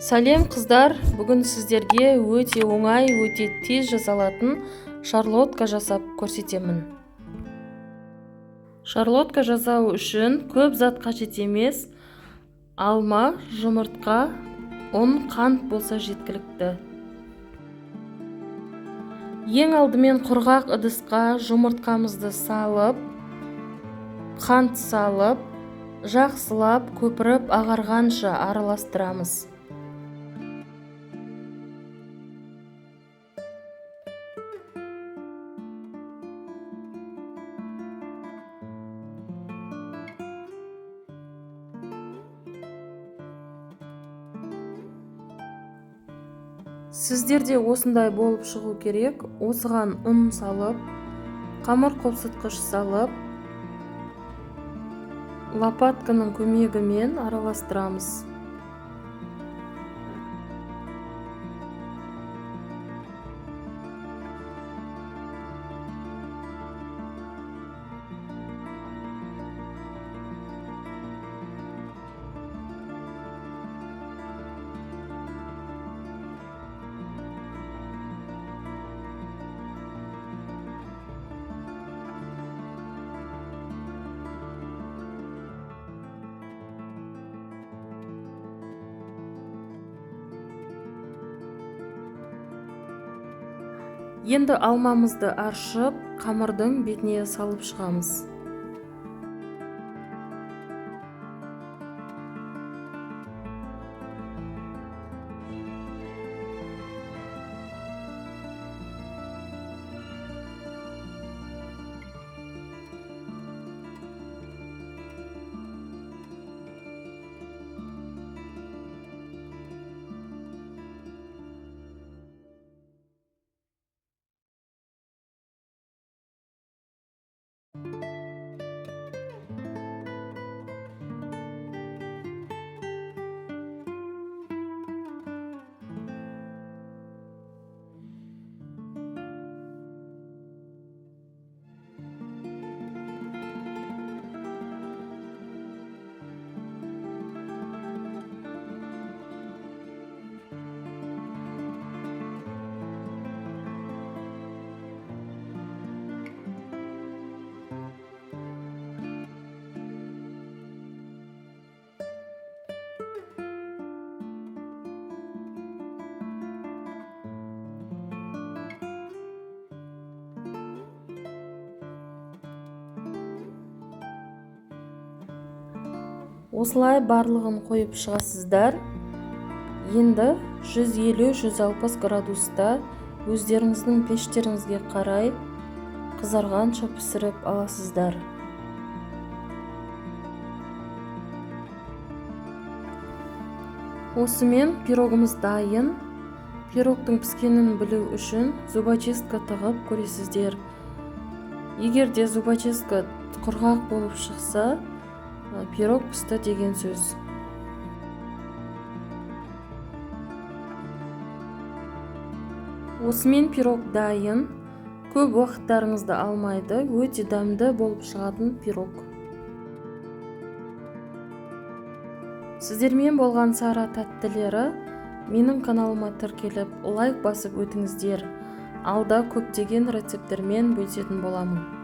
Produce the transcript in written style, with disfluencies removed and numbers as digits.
Сәлем, қыздар! Бүгін сіздерге өте оңай, өте тез жасалатын шарлотка жасап көрсетемін. Шарлотка жасау үшін көп зат қажет емес. Алма, жұмыртқа, ұн, қант болса жеткілікті. Ең алдымен құрғақ ыдысқа жұмыртқамызды салып, қант салып, жақсылап көпіріп ағарғанша араластырамыз. Сіздерде осындай болып шығу керек. Осыған ұн салып, қамыр қопсытқыш салып, лопатканың көмегімен араластырамыз. Енді алмамызды аршып, қамырдың бетіне салып шығамыз. Осылай барлығын қойып шығасыздар. Енді 150-160 градуста өздеріңіздің пештеріңізге қарай қызарғанша пісіріп аласыздар. Осымен пирогымыз дайын. Пирогтың піскенін білу үшін зубочистка тығып көресіздер. Егер де зубочистка құрғақ болып шықса, пирог пісті деген сөз. Осымен пирог дайын. Көп уақыттарыңызды алмайды, өте дәмді болып шығатын пирог. Сіздермен болған Сара тәттілері. Менің каналыма тіркеліп, лайк басып өтіңіздер. Алда көптеген рецепттермен бөлісетін боламын.